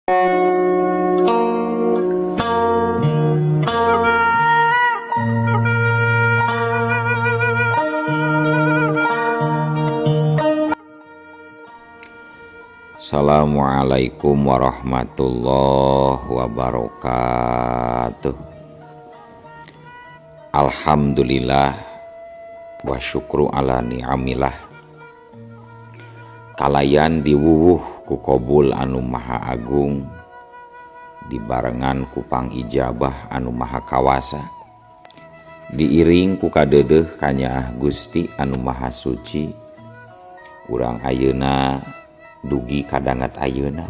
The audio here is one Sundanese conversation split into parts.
Assalamualaikum warahmatullahi wabarakatuh. Alhamdulillah wa syukru ala ni'amillah. Kalayan diwuwuh ku kobul anu maha agung, dibarengan ku pangijabah anu maha kawasa, diiring ku kadeudeuh kanyaah Gusti anu maha suci. Urang ayeuna dugi kadangat ayeuna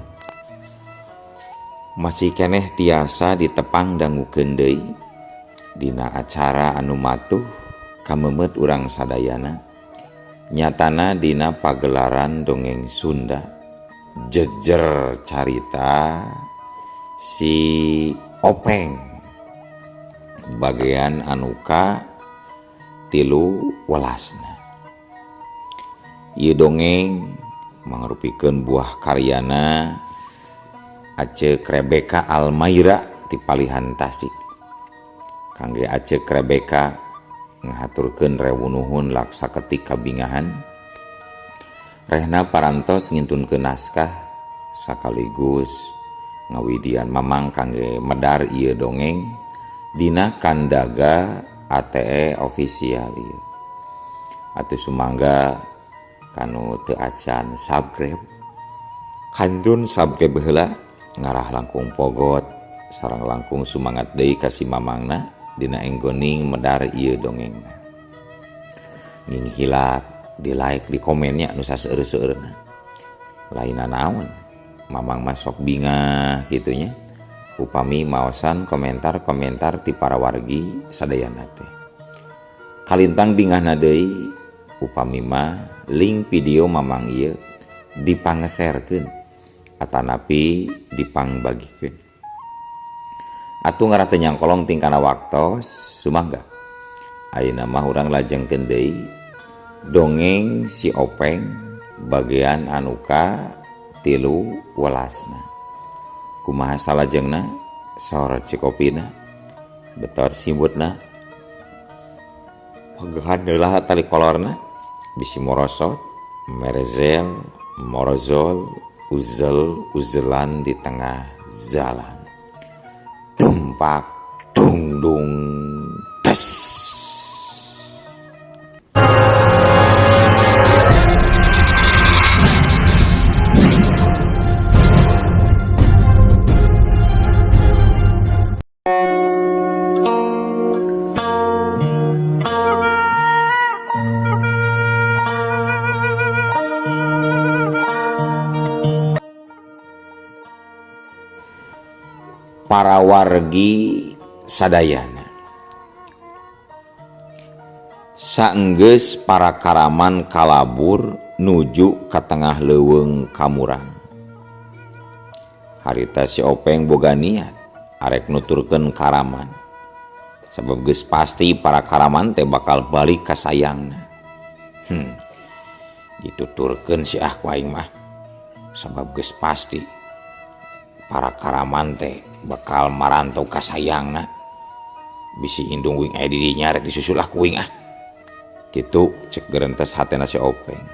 masih keneh tiasa ditepang dangukeun deui dina acara anu matuh kamemet urang sadayana, nyatana dina pagelaran dongeng Sunda jejer carita si Openg bagian anu ka 13. Ieu dongeng mangrupikeun buah karyana Acek Rebecca Almaira ti Palihan Tasik. Kangge Acek Rebecca ngahaturkeun rewu nuhun laksa ketik kabingahan. Rehna parantos ngintunkeun naskah sakaligus ngawidian mamang kangge medar ieu dongeng dina Kandaga ATE official ieu. Atuh sumangga kanu teu acan subscribe, kantun subscribe heula ngarah langkung pogot sareng langkung sumangat deui ka si mamangna dina enggoning medar ieu dongengna. Nging hilap di like di komennya nu saseueur-seueurna. Lainna naon mamang mah sok bingah kitu nya upami maosan komentar-komentar ti para wargi sadayana teh. Kalintang bingahna deui upami mah link video mamang ieu dipangeserkeun atanapi dipangbagikeun. Atuh ngarah teu nyangkolong tingkana waktos sumangga. Ayeuna mah urang lajengkeun deui dongeng si Openg bagian anu ka 13. Kumaha salajengna? Sorot cikopina, betor simbutna, pagehan heula tali kolorna, bisi morosot, merzel, morozol, uzel, uzelan di tengah jalan. Tumpak, dung, dung, des. Para wargi sadayana saenggeus para karaman kalabur nuju ka tengah leuweung kamurang. Harita si Openg boga niat arek nuturkeun karaman, sabab geus pasti para karaman teh bakal balik ka sayangna. Dituturkeun si ah ku aing mah, sabab geus pasti para karaman teh bakal marantau ka sayangna. Bisi indung wing aya di dinya rek disusul ah ku wing ah. Kitu cek gerentes hatena si Openg.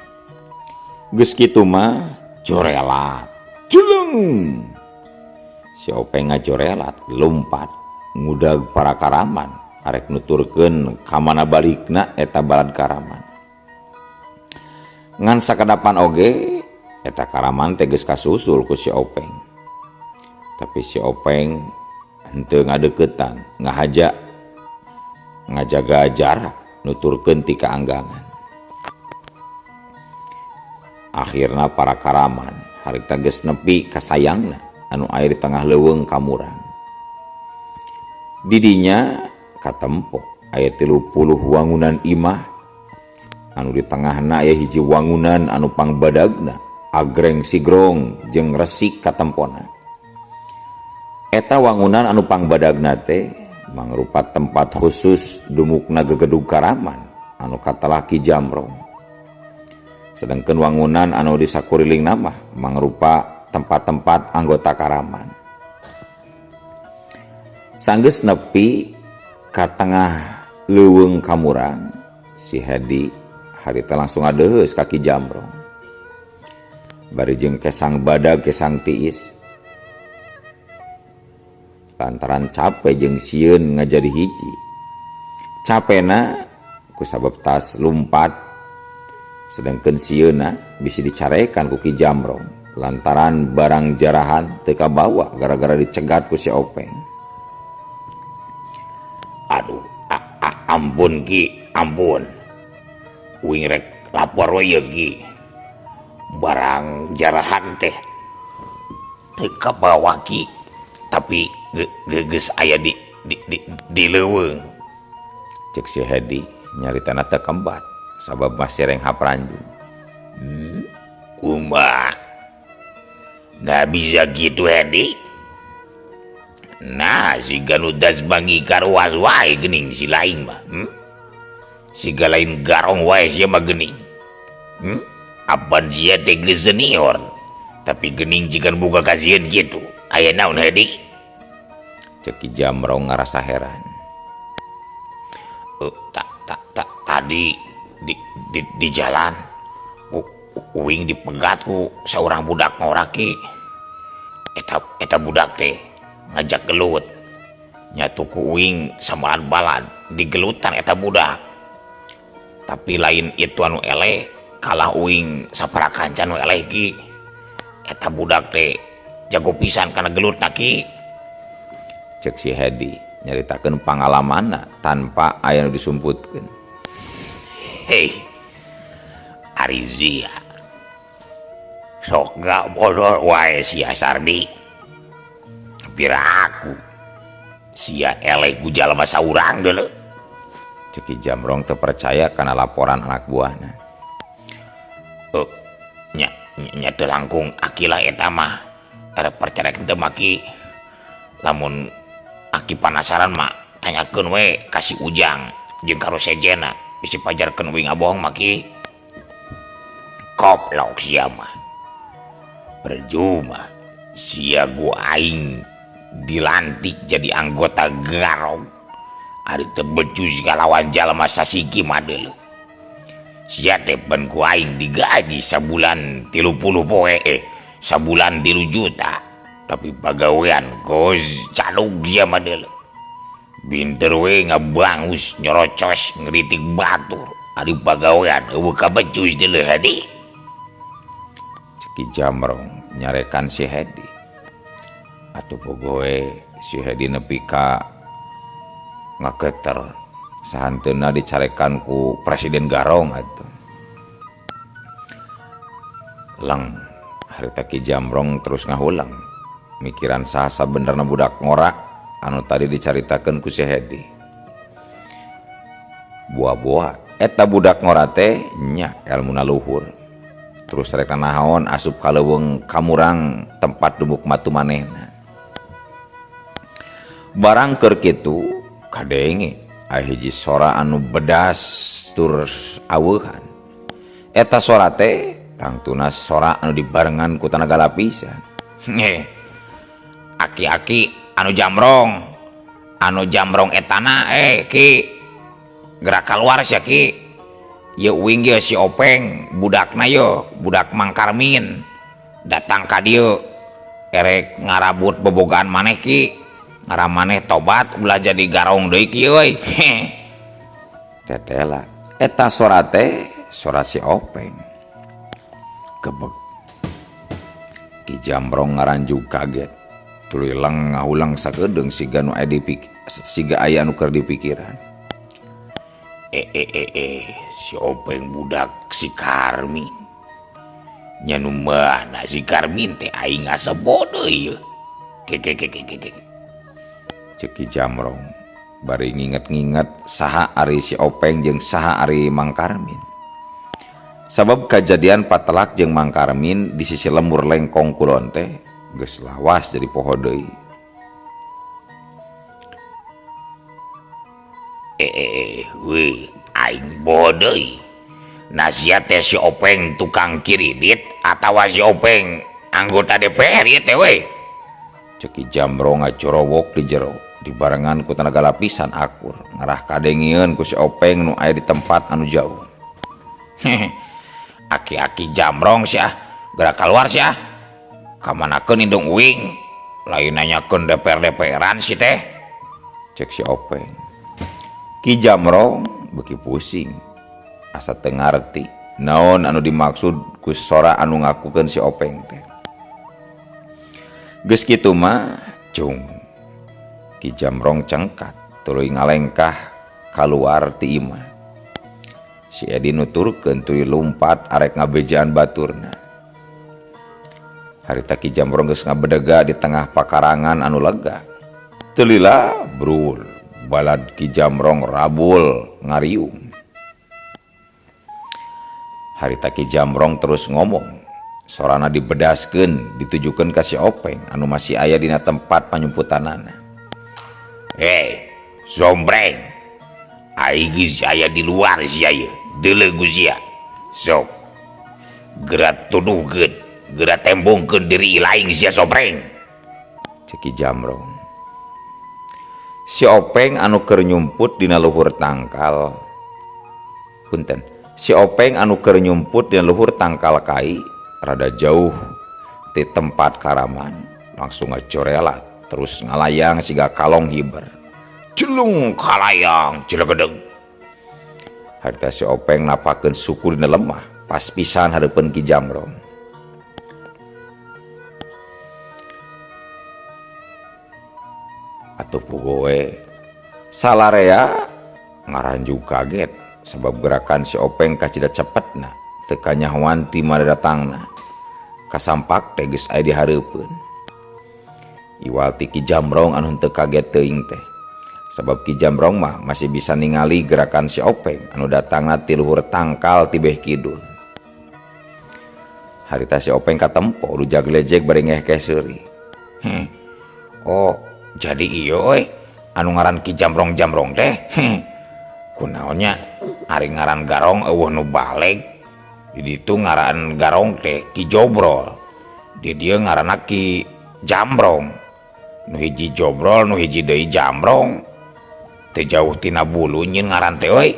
Geus kitu mah jorelat jeleng. Si Openg ngajorelat lompat ngudag para karaman arek nuturkeun ka mana balikna eta balad karaman. Ngan sakadapan oge eta karaman teh geus kasusul ku si Openg. Tapi si Openg henteu ngadeukeutan, ngahaja, ngajaga jarak, nuturkeun ti kaanggangan. Akhirna para karaman harita geus nepi ka sayangna anu aya di tengah leuweung kamurang. Didinya katempo aya 30 wangunan imah anu di tengahna aya hiji wangunan anu pangbadagna agreng sigrong jeung resik katempona. Eta wangunan anu pangbadagna teh mangrupa tempat khusus dumukna gegedug karaman anu katelah Ki Jamrong. Sedangkan wangunan anu di sakuriling mah mangrupa tempat-tempat anggota Karaman. Sanggeus nepi ka tengah leuweung Kamurang, si Hedi harita langsung ngadeheus ka Ki Jamrong. Bari jeung kesang badag kesang tiis. Lantaran cape jeung sieun ngajadi hiji. Capena ku sabab tas lumpat, sedangkeun sieunna bisi dicarekan ku Ki Jamrong lantaran barang jarahan teu kabawa gara-gara dicegat ku si Openg. Aduh, ampun Ki, ampun. Uing rek lapor we ieu Ki. Barang jarahan teh teu kabawa Ki, tapi geus aya di leuweung. Cek si Hedi nyaritana teu kembat sabab masih renghap ranjung. Kumaha? Nah bisa gitu Hedi. Nah siga nu das bangi karuas wae geuning si lain mah. Siga lain garong wae sia mah geuning. Apan sia teh geus senior, tapi geuning jigan boga kasieun kitu. Aya naon Hedi? Cek Ki Jamrong ngarasa heran. Tadi di jalan uing dipegat ku seorang budak ngora Ki. Eta budak teh ngajak gelut. Nyatu ku uing samalan balad digelutan eta budak. Tapi lain itu anu eleh, kalah uing sapara kanca nu eleh Ki. Eta budak teh jago pisan kana gelutna Ki. Cek si Hedi nyaritakeun pangalamanna tanpa aya nu disumputkeun. Hei, ari sia. Sok gak bodor wae sia Sardi. Pira aku sia eleh ku jalma saurang deuleu. Cek Ki Jamrong teu percaya kana laporan anak buahna. Nya teu langkung akilah eta mah. Tara percaya teu mah Ki. Lamun aki panasaran mah tanyakeun we ka si Ujang jeung karo sejena bisi pajarkeun uing ngabohong mah Ki. Koplok sia mah. Percuma sia gua aing dilantik jadi anggota garong. Ari teu becus kalawan jalma sasiki mah deuleu. Sia teh pan ku aing digaji sabulan 30 poe, sabulan 3 juta. Tapi pagawean gos cadug sia mah deuleu. Binter we ngabangus nyerocos ngeritik batur. Ari pagawean eueuh kabecus deuleu Hedi. Cek Ki Jamrong nyarekan si Hedi. Atuh pogoe si Hedi nepi ka ngaketer sahanteuna dicarekan ku Presiden Garong atuh. Lang harita Ki Jamrong terus ngahulang mikiran saha sabenerna budak ngora anu tadi dicaritakeun ku si Hedi. Buah-buah eta budak ngora teh nya elmuna luhur. Terus rek naon asup ka leuweung Kamurang tempat dubuk matu manehna. Barang keur kitu kadenge aya hiji sora anu bedas tur aweuhan. Eta sora teh tangtuna sora anu dibarengan ku tanaga lapisan. Aki-aki anu jamrong, anu jamrong etana, Ki gerak keluar sia Ki. Ye uing ye si Openg budakna ye budak Mang Karmin datang ka dieu erek ngarabut bobogaan maneh Ki. Ngara maneh tobat ulah jadi garong deui Ki euy. Tetela eta sora teh sora si Openg. Gebeg. Ki Jamrong ngaranjug kaget. Tuluy leng ngahulang sakedeung siga nu aya siga aya nu keur dipikiran. Si Openg budak si Karmin. Nya nu mana si Karmin teh aing asa bodoh ieu. Ke. Cek Ki Jamrong bari nginget-nginget saha ari si Openg jeung saha ari Mang Karmin. Sabab kajadian patelak jeung Mang Karmin di sisi lembur Lengkong Kulon teh geus lawas jadi poho deui. Weh, aing poho deui. Nah sia teh si Openg tukang kiridit atawa si Openg Anggota DPR ieu teh we. Cek Ki Jamrong ngacorowok di jero dibarengan ku tenaga lapisan akur ngarah kadengieun ku si Openg nu aya di tempat anu jauh. Aki-aki Jamrong sia, geura kaluar sia. Kamanakeun indung uing, lain nanyakeun DPR-DPRan si teh. Cek si Openg. Ki Jamrong beuki pusing. Asa teu ngarti naon anu dimaksud ku sora anu ngakukeun si Openg teh. Geus kitu mah cung. Ki Jamrong cengkat tuluy ngalengkah kaluar ti imah. Si Edi nuturkeun tuluy lumpat arek ngabejaan baturna. Harita Ki Jamrong geus ngabedega di tengah pakarangan anu lega. Teu lila brul balad Ki Jamrong rabul ngariung. Harita Ki Jamrong terus ngomong. Sorana dibedaskeun ditujukeun ka si Openg anu masih aya dina tempat panyumputanana. Hei, sombreng. Aing geus aya di luar sia ieu. Deuleu ku sia. Sok. Geura tuduhkeun, geura tembongkeun diri laing sia sombreng. Cek Ki Jamrong. Si Openg anu keur nyumput dina luhur tangkal. Punten. Si Openg anu keur nyumput dina luhur tangkal kai rada jauh ti tempat karaman langsung ngacorelat terus ngalayang siga kalong hiber. Jelung kalayang jelegedeg. Harita si Openg napakeun suku dina lemah pas pisan hareupeun Ki Jamrong. Atuh pugoe salarea ngaranjug kaget sebab gerakan si Openg kacida cepetna teu kanyahoan ti mana datangna. Kasampak teh geus aya di hareupeun. Iwal ti Ki Jamrong anu henteu kaget teuing teh. Sabab Ki Jamrong mah masih bisa ningali gerakan si Openg anu datangna ti luhur tangkal ti beh kidul. Harita si Openg katempo rujaglejeg bari ngehkeh seuri. Heh. Oh, jadi ieu euy anu ngaran Ki Jamrong-Jamrong teh. Heh. Kunaonnya ari ngaran Garong eueuh nu baleg. Di ditu ngaran Garong teh Ki Jobrol. Di dieu ngaranna Ki Jamrong. Nu hiji Jobrol, nu hiji deui Jamrong. Teu jauh tina bulu nyin ngaran teh euy.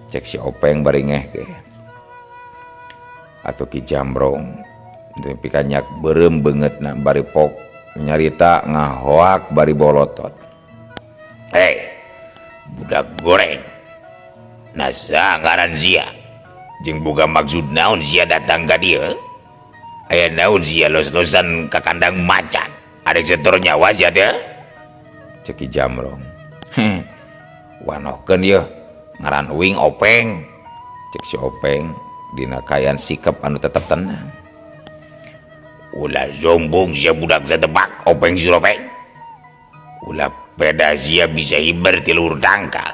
Cek si Openg bari ngehkeh. Atuh Ki Jamrong nepi ka nyak beureum beungeutna bari pok nyarita ngahoak bari bolotot. Hei, budak goreng. Nasa ngaran sia? Jeung boga maksud naon sia datang ka dieu? Aya naon sia los-losan ka kandang macan? Arek setor nyawa sia teh? Cek Ki Jamrong. Heh. Wanohkeun yeuh ngaran uing Openg. Cek si Openg dina kaayaan sikap anu tetep tenang. Ulah sombong sia budak satebak Openg si Openg. Ulah peda sia bisa hiber ti luhur tangkal.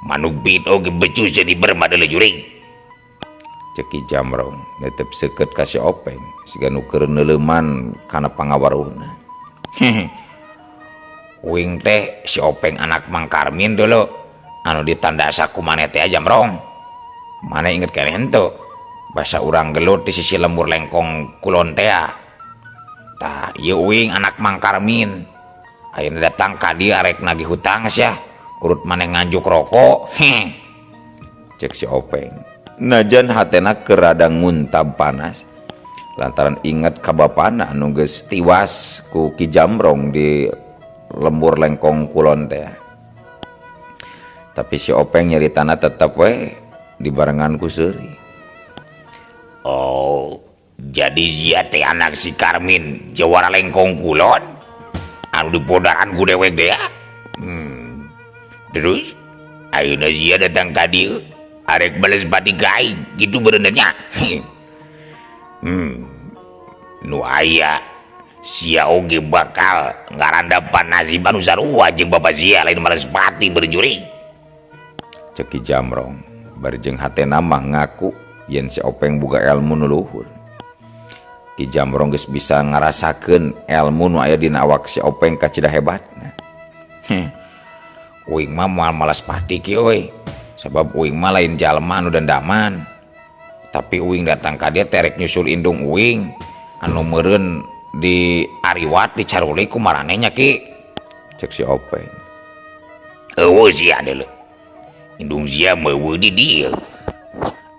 Manuk bit oge becus jadi hiber mah deuleu jurig. Cek Ki Jamrong netep seukeut ka si Openg siga nu keur neuleuman kana pangawaruhna. Hehe. Uing teh si Openg anak Mang Karmin dulu anu ditanda saku maneh teh Jamrong. Maneh inget keneh henteu? Basa urang gelut di sisi lembur Lengkong Kulon teh. Tah ieu uing anak Mang Karmin. Ayeuna datang ka dieu arek nagih hutang sia. Urut maneh nganjuk rokok. Heh. Cek si Openg. Najan hatena keur rada nguntab panas lantaran inget ka bapana anu geus tiwas ku Ki Jamrong di lembur Lengkong Kulon teh. Tapi si Openg nyaritana tetep we dibarengan ku seuri. Oh, jadi sia teh anak si Karmin jawara Lengkong Kulon anu dipodaran ku dewek teh ya. Terus ayeuna sia datang ka dieu arek bales pati ka aing kitu beureuneun nya. Nu aya sia oge bakal ngarandapan nasib anu sarua jeung bapa sia lain males pati beureun jurig. Cek Ki Jamrong bari jeung hatena mah ngaku yen si Openg boga elmu nu luhur. Ki Jamrong geus bisa ngarasakeun elmu nu aya dina awak si Openg kacida hebatna. Heh. Uing mah moal malas pati ki euy. Sabab uing mah lain jalma anu dandaman. Tapi uing datang ka dieu teh rek nyusul indung uing anu meureun di ariwat di carulik ku maraneh nya Ki. Cek si Openg. Eueuh sia deuleu. Indung sia mah eueuh di dieu.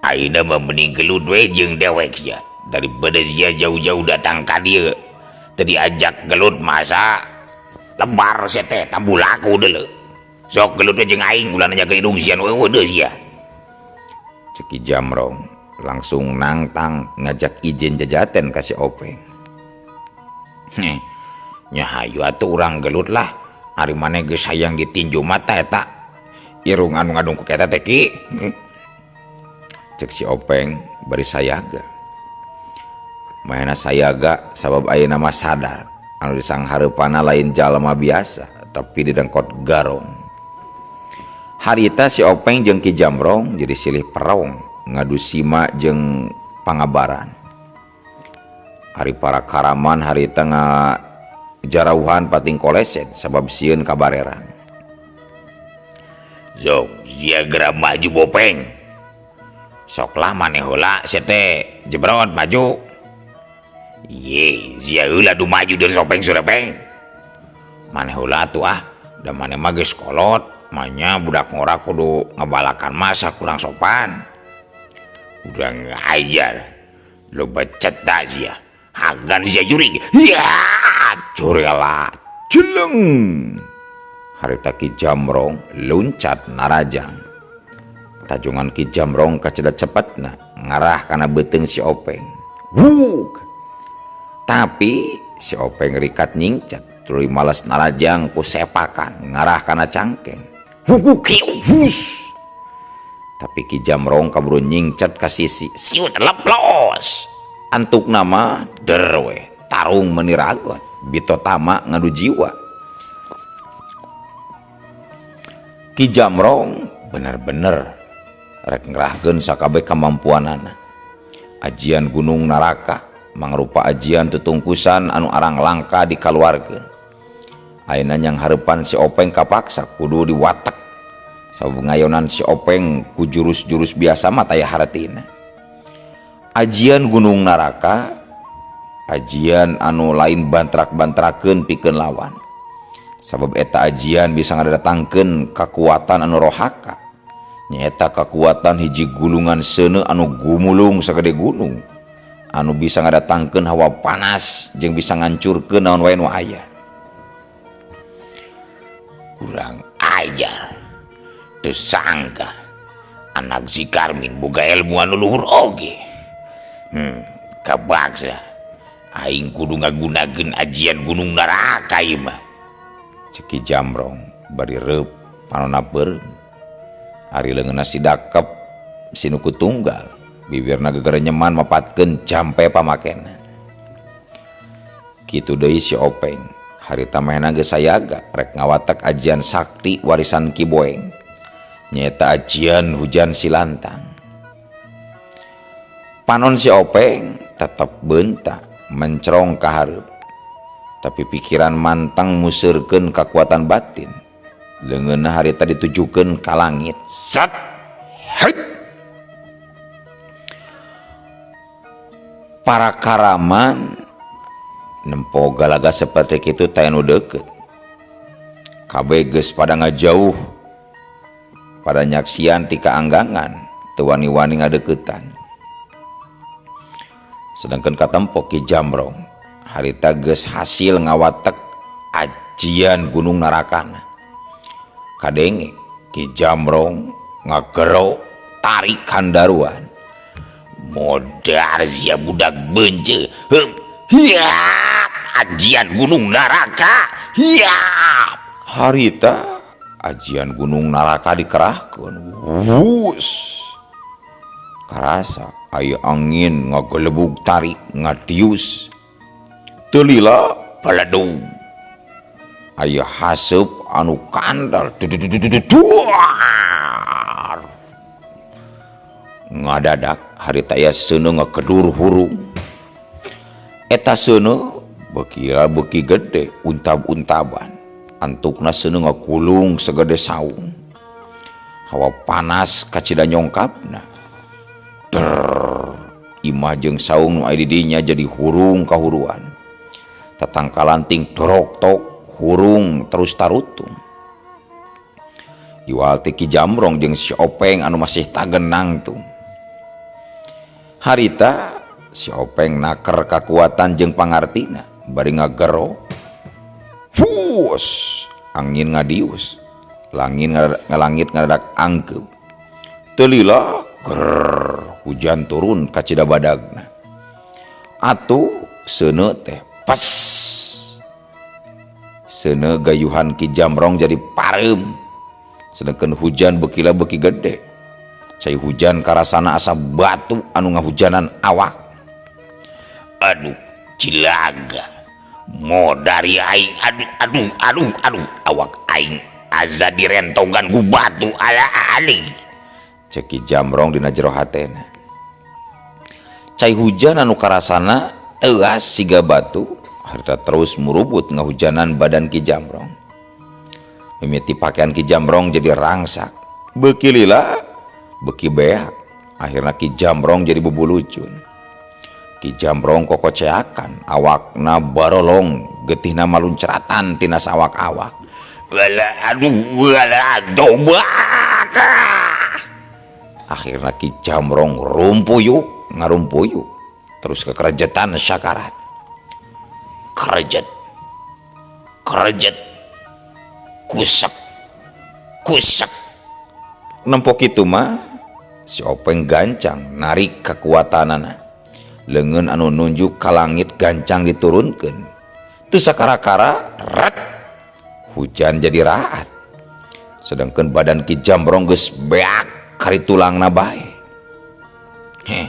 Ayeuna mah mending gelut we jeung dewek sia daripada sia jauh-jauh datang ka dieu teu diajak gelut masa lebar sia teh tambuh laku deuleu. Sok gelut we jeung aing ulah nanya ka indung sia nu eueuh deui sia. Cek Ki Jamrong langsung nangtang ngajak izin jajaten ka si Openg. Heh, nya hayu atuh urang gelut lah. Ari maneh geus hayang ditinju mah tah eta irung anu ngadungkuk eta teh Ki. Cek si Openg bari sayaga. Mahena sayaga sabab ayeuna mah sadar anu disanghareupanna lain jalma biasa tapi didengkot garong. Harita si Openg jeung Ki Jamrong jadi silih perong ngadu sima jeung pangabaran. Ari para karaman harita ngajarauhan pating koleset sabab sieun kabarerang. Sok sia geura maju Bopeng. Sok lah maneh heula sia teh jebrot maju. Ye, sia heula du maju deui Sopeng Surepeng. Maneh heula atuh ah, da maneh mah geus kolot, manya budak ngora kudu ngabalakan masa kurang sopan. Kurang ajar. Loba cetak sia. Hagan sia jurig. Ya, curela. Jeleng. Harita Ki Jamrong luncat narajang. Tajungan Ki Jamrong kacida cepetna ngarah kana beuteung si Openg. Wuk. Tapi si Openg rikat nyingcat tuluy males narajang ku sepakan ngarah kana cangkeng. Wuk hus. Tapi Ki Jamrong kaburu nyingcat ka sisi. Siut leplos. Antuk nama derwe tarung meniragot bitotama ngadu jiwa. Ki Jamrong bener-bener rek ngerahkeun sakabeh kamampuanana. Ajian Gunung Naraka mangrupa ajian tutungkusan anu arang langka dikaluarkeun. Ayeuna nyang hareupan si Openg kapaksa kudu diwatek. Sabab ngayonan si Openg ku jurus-jurus biasa mah taya hartina. Ajian Gunung Naraka ajian anu lain bantrak-bantrakeun pikeun lawan. Sabab eta ajian bisa ngadatangkeun kakuatan anu rohaka. Nyaeta kakuatan hiji gulungan seuneu anu gumulung sagede gunung. Anu bisa ngadatangkeun hawa panas jeung bisa ngancurkeun naon wae nu aya. Kurang ajar. Teu sangka anak si Karmin boga ilmu anu luhur oge. Kabaksa aing kudu ngagunakeun ajian Gunung Naraka ieu mah. Cek Ki Jamrong bari reup panonna beureum. Ari leungeunna si dakep sinuku tunggal, bibirna gegerenyeman mapatkeun jampe pamakena. Kitu deui si Openg, harita mahena geus sayaga rek ngawatek ajian sakti warisan Ki Boeng. Nyaeta ajian hujan silantang. Panon si Openg tetep beunta mencerong ka hareup. Tapi pikiran mantang museurkeun kakuatan batin. Leungeunna harita ditujukeun ka langit. Sat. Het. Para karaman nempo galaga seperti kitu teh nu deukeut. Kabeh geus pada ngajauh. Pada nyaksian ti kaanggangan, teu wani-wani ngadeuketan. Sedangkan katempo Ki Jamrong harita geus hasil ngawatek ajian Gunung Narakana. Kadenge Ki Jamrong ngagero tarik kandaruan. Modar sia budak beunce. Heup. Hiat ajian Gunung Naraka. Hiat. Harita ajian Gunung Naraka dikerahkeun. Wus. Karasa aya angin ngagelebug tarik ngadius. Teu lila baledug. Aya haseup anu kandal. Duar. Ngadadak harita aya seuneu ngakedur hurung. Eta seuneu beuki gede untab-untaban. Antukna seuneu ngakulung segede saung. Hawa panas kacida nyongkapna. Der. Imah jeung saung nu aya di dinya jadi hurung kahuruan. Tatangkalan ting doroktok hurung terus tarutung. Iwal ti Ki Jamrong jeung si Openg anu masih tagenang tuh. Harita si Openg naker kakuatan jeung pangartina bari ngagero. Hus, angin ngadius. Langit ngalangit ngadadak angkeup. Teu lila ger hujan turun ka Cidabadagna. Atuh seuneu teh pas. Seuneu gayuhan Ki Jamrong jadi pareum. Sedangkan hujan bekila beki gede. Cai hujan karasana asa batu anu ngahujanan awak. Aduh, cilaga. Modari aing, aduh, aduh, aduh, aduh, awak aing aza direntogan ku batu ala ali. Cek Ki Jamrong dina jero hatena. Cai hujan anu karasana teuas siga batu, harita terus murubut ngahujanan badan Ki Jamrong. Mimiti pakaian Ki Jamrong jadi rangsak. Beuki lila, beuki beak. Akhirna Ki Jamrong jadi bubulucun. Ki Jamrong kokoceakan, awakna barolong, getihna malunceratan tina sawak-awak. Wala aduh, wala dobak. Akhirna Ki Jamrong rumpuyuk, ngarumpuyuk. Terus kekerejetan syakarat. Kerejet, kerejet, kusek, kusek. Nempok itu mah si Openg gancang narik kekuatanana. Leungeun anu nunjuk ka langit gancang diturunkeun. Teu sakara-kara ret hujan jadi raat. Sedangkan badan Ki Jamrong geus beak kari tulangna bae. Heh,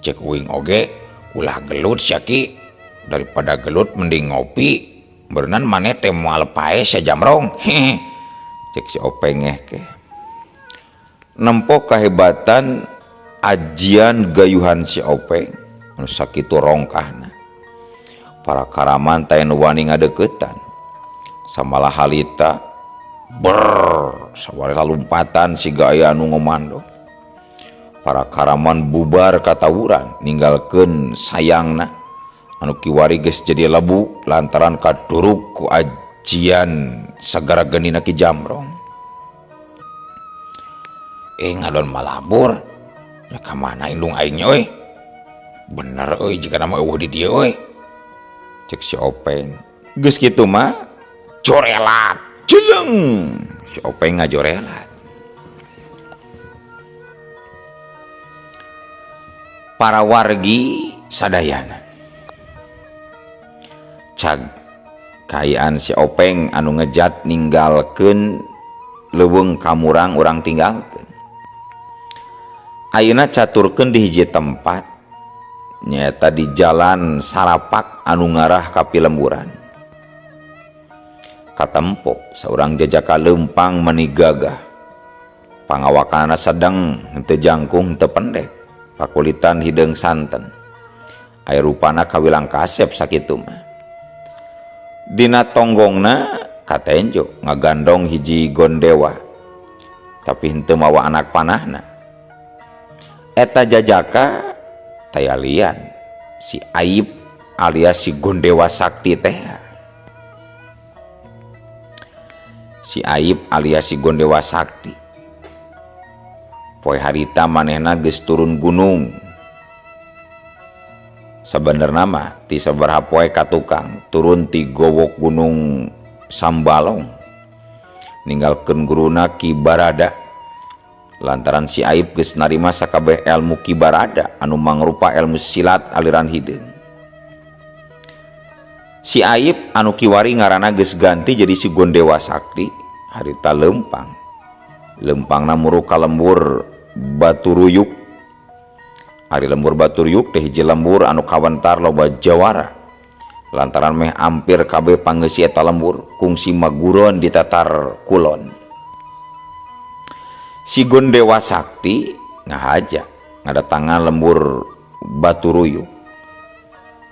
cek uing oge ulah gelut sia Ki. Daripada gelut mending ngopi. Beureunan maneh teh moal pae sia Jamrong. Heh, cek si Openg ngeh. Nempo kahebatan ajian gayuhan si Openg anu sakitu rongkahna. Para karaman teh nu wani ngadeukeutan. Samalah halita ber sawari lalumpatan siga aya anu ngomando. Para karaman bubar katawuran ninggalkeun sayangna anu kiwari geus jadi lebu lantaran kaduruk ku ajian sagara genina Ki Jamrong. Ngadon malabur ya ka mana indung aingnya euy. Bener euy jika nama eueuh di dieu euy. Cek si Openg. Geus kitu mah jorelat jeleng. Si Openg ngajorelat. Para wargi sadayana. Cag kaayaan si Openg anu ngejat ninggalkeun leuweung kamurang urang tinggalkeun. Ayeuna caturkeun di hiji tempat nyaeta di jalan Sarapak anu ngarah ka Pilemburan. Katempo saurang jajaka leumpang meni gagah. Pangawakanana sedeng henteu jangkung henteu pendek, pakulitan hideung santen. Aya rupana kawilang kasep sakitu mah. Dina tonggongna katenjo ngagandong hiji gondewa, tapi henteu mawa anak panahna. Eta jajaka tayalian si Aib alias si Gondewa Sakti teh. Si Aib alias si Gondewa Sakti. Poe harita manehna geus turun gunung. Sabenerna mah ti sabaraha poe ka tukang turun ti gowok gunung Sambalong. Ninggalkeun guruna Ki Barada. Lantaran si Aib geus narima sakabeh ilmu Ki Barada anu mangrupa ilmu silat aliran hideung. Si Aib anu kiwari ngaranna geus ganti jadi si Gondewa Sakti harita leumpang. Leumpangna muruk ka lembur Batu Ruyuk. Ari lembur Batu Ruyuk teh hiji lembur anu kawentar loba jawara. Lantaran meh ampir kabeh pangeusi eta lembur kungsi maguron di tatar kulon. Si Gondewa Sakti ngahaja ngadatangan lembur Batu Ruyuk.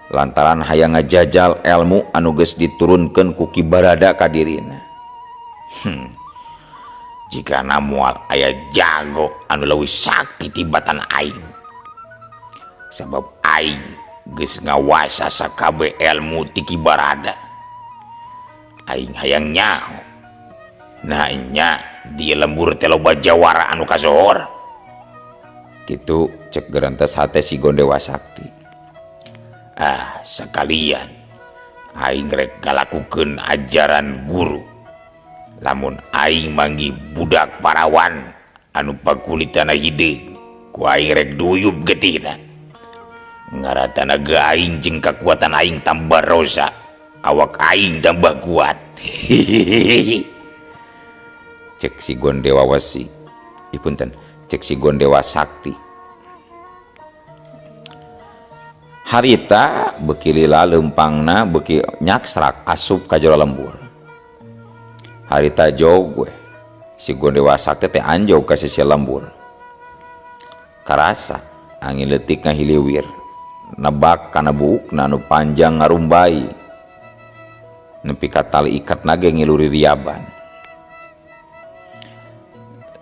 Lantaran hayang ngajajal ilmu anu geus diturunkeun ku Ki Barada ka dirina. Jigana moal aya jago anu leuwih sakti tibatan aing. Sabab aing geus ngawasa sakabeh elmu ti Ki Barada. Aing hayang nyaho. Nah nya di lembur teh loba jawara anu kasohor. Kitu cek gerentes hate si Gondewa Sakti. Ah, sakalian aing rek ngalakukeun ajaran guru. Lamun aing manggih budak parawan anu pakulitana hideung, ku aing rek duyub getihna. Ngarah tanaga aing jeung kakuatan aing tambah rosa, awak aing tambah kuat. Hihihi. Cek si Gondewa Wesi. Ipunten, cek si Gondewa Sakti. Harita beuki lila leumpangna beuki nyaksrak asup ka jero lembur. Harita jog we. Si Gondewa Sakti teh anjog ka sisi lembur. Karasa angin leutik ngahiliwir. Nebak kana buukna nu panjang ngarumbai. Nepi ka tali ikat nage ngiluri riaban.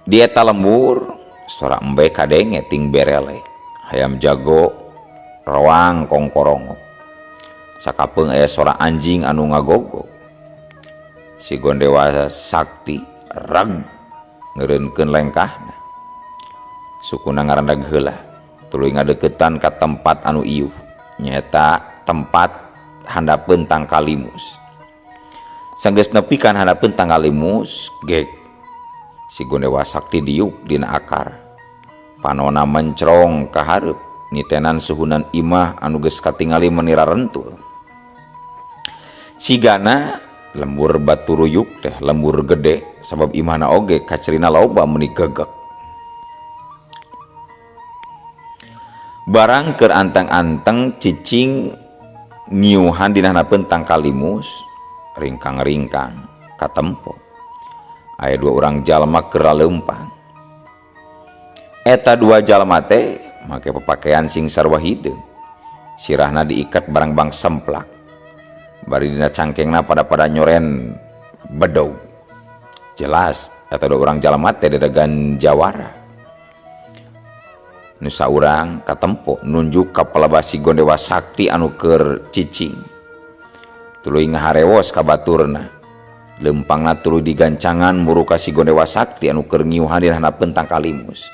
Di eta lembur sora embe kadenge ting berele. Hayam jago roang kongkorongok. Sakapeung aya sora anjing anu ngagogog. Si Gondewa Sakti reg ngeureunkeun lengkahna. Sukuna ngarandag heula, tuluy ngadeukeutan ka tempat anu iuh, nyaeta tempat handapeun tangkal limus. Sanggeus nepi ka handapeun tangkal limus, gek si Gondewa Sakti diuk dina akar. Panona mencrong ka hareup, nitenan suhunan imah anu geus katingali menira rentul. Sigana lembur batu ruyuk teh lembur gede sabab imahna oge kacerina loba meuni gegek. Barang keur anteng-anteng cicing ngiuhan dina handapeun tangkal limus, ringkang-ringkang katempo. Aya dua urang jalma keur laleumpang. Eta dua jalma teh make papakaian sing sarua hideung. Sirahna diikat barang-bang semplak. Bari dina cangkengna pada-pada nyoren bedog. Jelas eta dua urang jalma teh dedegan jawara. Nu saurang katempo nunjuk ka palebah si Gondewa Sakti anu keur cicing. Tuluy ngaharewos ka baturna. Leumpangna tuluy digancangan muru ka si Gondewa Sakti anu keur ngiuhan dina handapeun tangkal limus.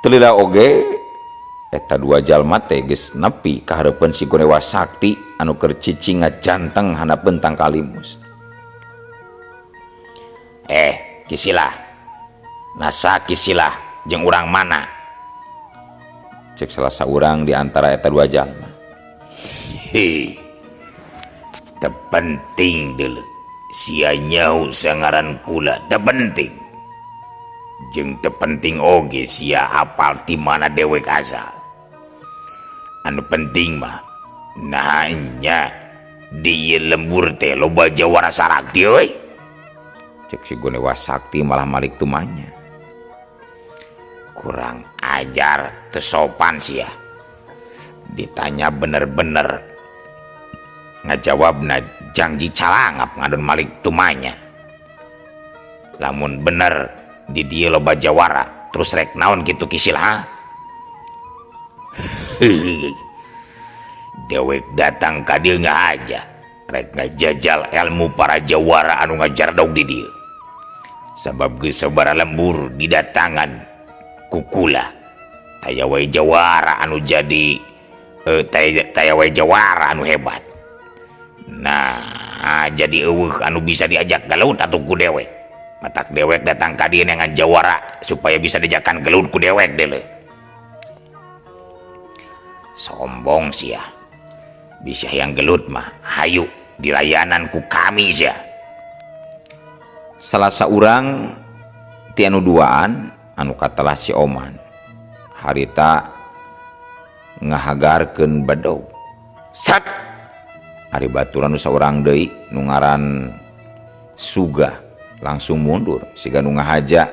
Teu lila oge eta dua jalma teh geus nepi ka hareupeun si Gondewa Sakti anu keur cicing ngajanteng handapeun tangkal limus. Kisilah. Nasa kisilah jeung urang mana? Cek salah saurang di antara eta dua jalma. Hei, teu penting deuleu. Sia nyaho sangaran kula, teu penting. Jeung teu penting oge sia apal ti mana dewek asal. Anu penting mah naha nya di ieu lembur teh loba jawara sarakti euy. Cek si Gondewa Sakti malah malik tumanya. Kurang ajar, teu sopan sia. Ditanya bener-bener ngajawabna jangji calangap ngadon malik tumanya. Lamun bener di dieu loba jawara, terus rek naon kitu kisil ha? Dewek datang ka dieu ngahaja, rek ngajajal ilmu para jawara anu ngajardog di dieu. Sabab geus sabaraha lembur didatangan kukula taya wae jawara anu jadi taya wae jawara anu hebat. Nah, jadi eueuh anu bisa diajak gelut atuh ku dewek. Matak dewek datang ka dieu neangan jawara supaya bisa diajakan gelut ku dewek deuleu. Sombong sia. Bisa yang gelut mah hayu dilayanan ku kami sia. Salah saurang ti anu duaan anu katelah si Oman harita ngahagarkeun bedog. Sat! Ari baturan nu saurang deui nu ngaran Suga langsung mundur siga nu ngahaja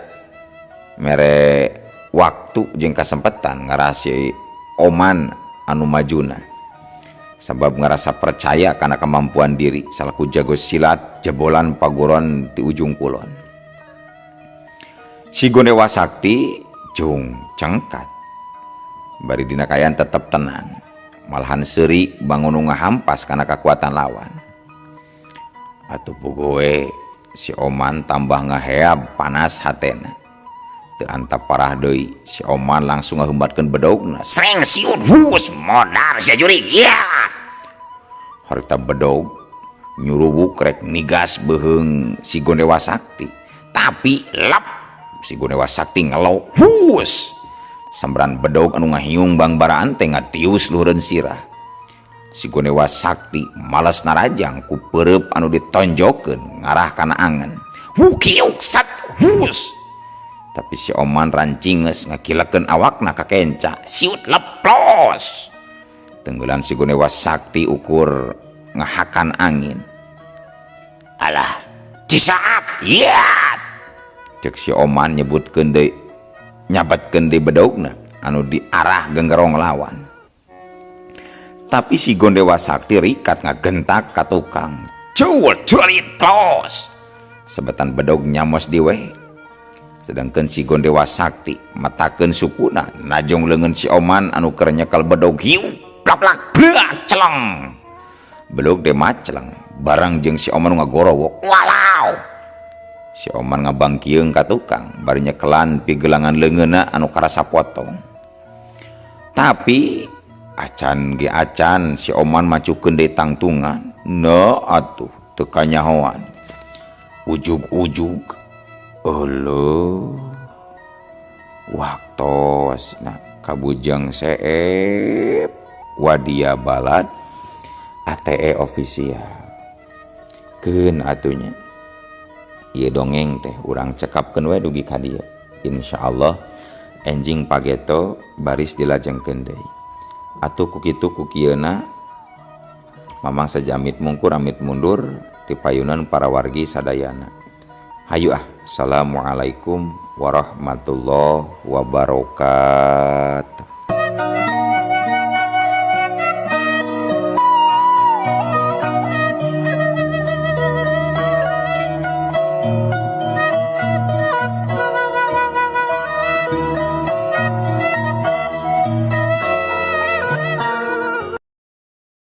mere waktu jeung kasempatan ngarasi Oman anu majuna. Sabab ngarasa percaya kana kemampuan diri salaku jago silat jebolan paguron di ujung kulon. Si Gondewa Sakti jung cengkat. Bari dina kaayaan tetep tenang. Malahan seuri bangun nu ngahampas kana kakuatan lawan. Atuh puguh we si Oman tambah ngaheab panas hatena. Teu antap parah deui, si Oman langsung ngahembatkeun bedogna. Sreng siut hus modar sia jurig. Ya. Harita bedog nyurubuk rek nigas beuheung si Gondewa Sakti. Tapi lap si Gondewa Sakti ngelo hus. Sambaran bedog anu ngahiung bangbaraan teh ngatius luhureun sirah. Si Gondewa Sakti males narajang ku peureup anu ditonjokeun ngarah kana angen. Hukiuk sat hus. Tapi si Oman rancinges ngakilekeun awakna ka kenca. Siut leplos. Tenggelan si Gondewa Sakti ukur ngahakan angin. Alah, cisaat. Iya. Cek si Oman nyebutkeun deui, nyabatkeun deui bedogna anu diarah genggerong lawan. Tapi si Gondewa Sakti rikat ngagentak ka tukang. Cul culit tos. Sebetan bedog nyamos diwe. Sedangkan si Gondewa Sakti matakeun sukuna najong leungeun si Oman anu keur nyekel bedog hiu plak plak blak celeng. Bedog teh maceleng barang jeung si Oman ngagorowok. Walau. Si Oman ngabangkieung ka tukang bari nyekelan pigelangan leungeunna anu karasa potong. Tapi acan ge acan si Oman macukeun deui tangtungan. No atuh teu kanyahoan. Ujug-ujug euleuh. Waktos nah kabujeng seep wadia balad ATE official. Keun atunya. Ieu dongeng teh urang cekapkeun we dugi ka dieu. Insyaallah enjing pageto baris dilajengkeun deui. Atuh ku kitu ku kieuna Mamang sajamit mungkur amit mundur ti payunan para wargi sadayana. Hayu ah, assalamualaikum warahmatullahi wabarakatuh.